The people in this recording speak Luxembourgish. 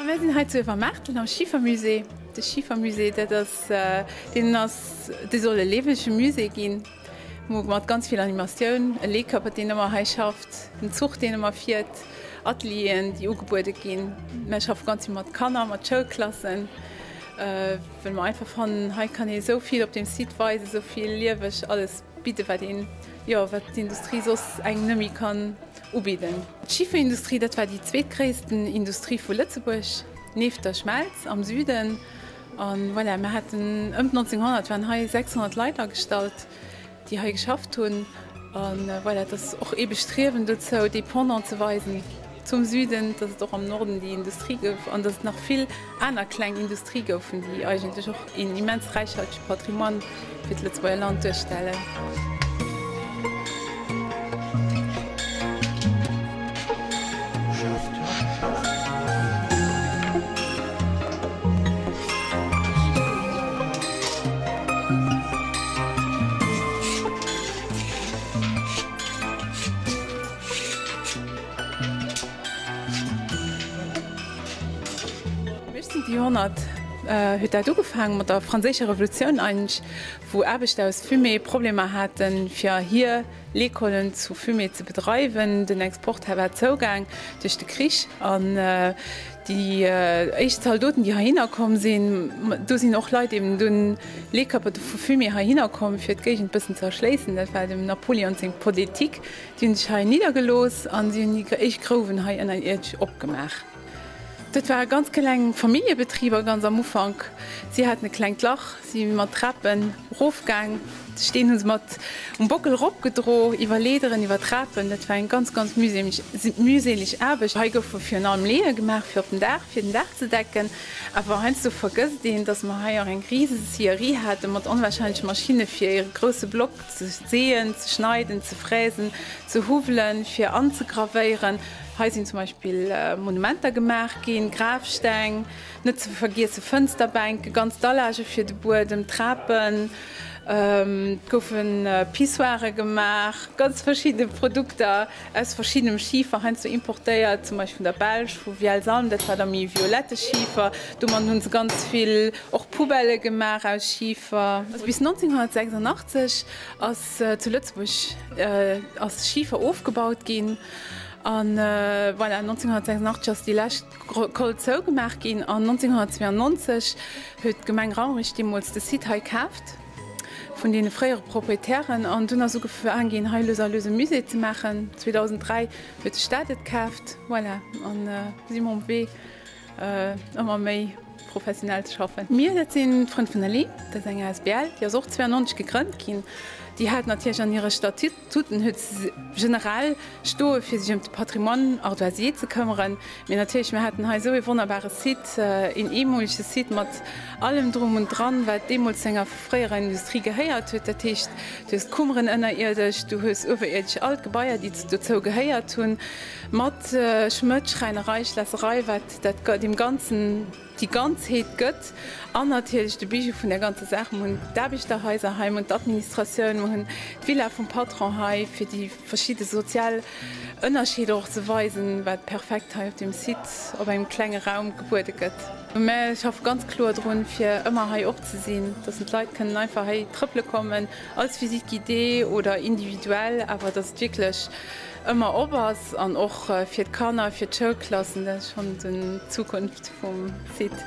Mir sinn hei zu Iwwermaartel am Schifermusée. De Schifermusée, dat ass, deen ass, dee soll e liewege Musée ginn, mat ganz vill Animatioun, e Leekëppert, deen ëmmer hei schafft, en Zuch, deen ëmmer fiert, Atelieren, déi ugebuede ginn. Mir schaffe ganz vill mat Kanner, mat Schoulklassen, well mer einfach fannen, hei kann ee esou vill op deem Site weisen, esou vill lieweg alles bidden, wat een, jo, wat d'Industrie soss engem net méi kann ubidden. D'Schiferindustrie, dat war déi zweetgréissten Industrie vu Lëtzebuerg, nieft der Schmelz am Süden. A voilà, mir haten ëm 1900 waren hei 600 Leit agestallt, déi hei geschafft hunn. A voilà, et ass och ee Bestriewen dozou, dee Pendant ze weisen zum Süden, dass et och am Norden déi Industrie gouf an dass et nach vill aner kleng Industrie goufen, déi eigentlech och een immens räichhaltege Patrimoine fir d'Lëtzebuerger Land duerstellen. Am 18. Joerhonnert huet dat ugefaangen, mat der franséischer Revolutioun eigentlech, wou Aarbechter aus Fumay Problemer haten, fir hir Leekollen zu Fumay ze bedreiwen. Den Export war zougaang duerch de Krich an déi éischt Zaldoten, déi heihinner komm sinn, do sinn och Leit eben dunn, Leekëpperte vu Fumay heihinner komm, fir d'Géigend bëssen ze erschléissen. Dat war dem Napoleon seng Politik. Déi hunn sech hei niddergelooss an si hunn déi éischt Grouwen hei ënnerierdesch opgemaach. Dat ware ganz kleng Familljebetriber ganz am Ufank. Si haten e klengt Lach, si mat Trapen erofgaang. De Steen hu se mat um Bockel eropgedro, iwwer Leederen, iwwer Trapen. Dat war eng ganz, ganz mühseleg Aarbecht. Hei goufe virun allem Leeë gemaach fir op den Daach, fir den Daach ze decken. Awer heiansdo vergësst een, dass mer hei och eng rise Scierie hate mat onwahrscheinleche Maschinne fir e grousse Block ze seeën, ze schneiden, ze fräsen, ze huwwelen, fir anzegravéieren. Hei sinn zum Beispill Monumenter gemaach ginn, Grafsteng, net ze vergiesse Fënsterbänken, ganz Dallage fir de Buedem, Trapen, et goufe Pissoire gemaach, ganz verschidde Produkter aus verschiddenem Schifer, heiansdo importéiert, zum Beispill vun der Belsch, vu Vielsalm, dat war da méi violette Schifer. Domadden hu se ganz vill och Poubellë gemaach aus Schifer. Bis 1986 ass zu Lëtzebuerg ass Schifer ofgebaut ginn. An voilà, 1986 ass déi lescht Koll zougemaach ginn an 1992 huet d'Gemeng Rammrich deemools de Site hei kaaft vun deene fréiere Proprietären an dunn ass ugefaang ginn, hei lues a lues e Musée ze maachen. 2003 huet de Staat et kaaft, voilà, an si mer um Wee ëmmer méi professionell ze schaffen. Mir, dat sinn d'Frënn vun der Lee, dat ass eng asbl, déi ass och 92 gegrënnt ginn. Déi hat natierlech an hire Statuten huet se generell stoe fir sech ëm de Patrimoine ardoisier ze këmmeren. Mee natierlech, mir haten hei esou ee wonnerbare Site, een eemolege Site mat allem drum und dran, wat deemools zu enger fréierer Industrie gehéiert huet. Dat heescht, du hues d'Kummeren ënnerierdesch, du hues uewerierdesch all d'Gebaier, déi dozou gehéiert hunn, mat Schmëdd, Schräinerei, Schlässerei, wat dat deem Ganzen déi Ganzheet gëtt an natierlech de Bijou vun der ganzer Saach, mer hunn d'Aarbechterhaiser hei, mer hunn d'Administratioun, mer hunn d'Villa vum Patron hei, fir déi verschidde sozial Ënnerscheeder och ze weisen, wat perfekt hei op deem Site op engem klenge Raum gebuede gëtt. Mä schaffe ganz kloer drun, fir ëmmer hei op ze sinn, dass d'Leit kënnen einfach hei trëppele kommen, als Visite guidée oder individuell, awer dass et wierklech ëmmer op ass an och fir d'Kanner, fir d'Schoulklassen, dat ass schonn den Zukunft vum Site.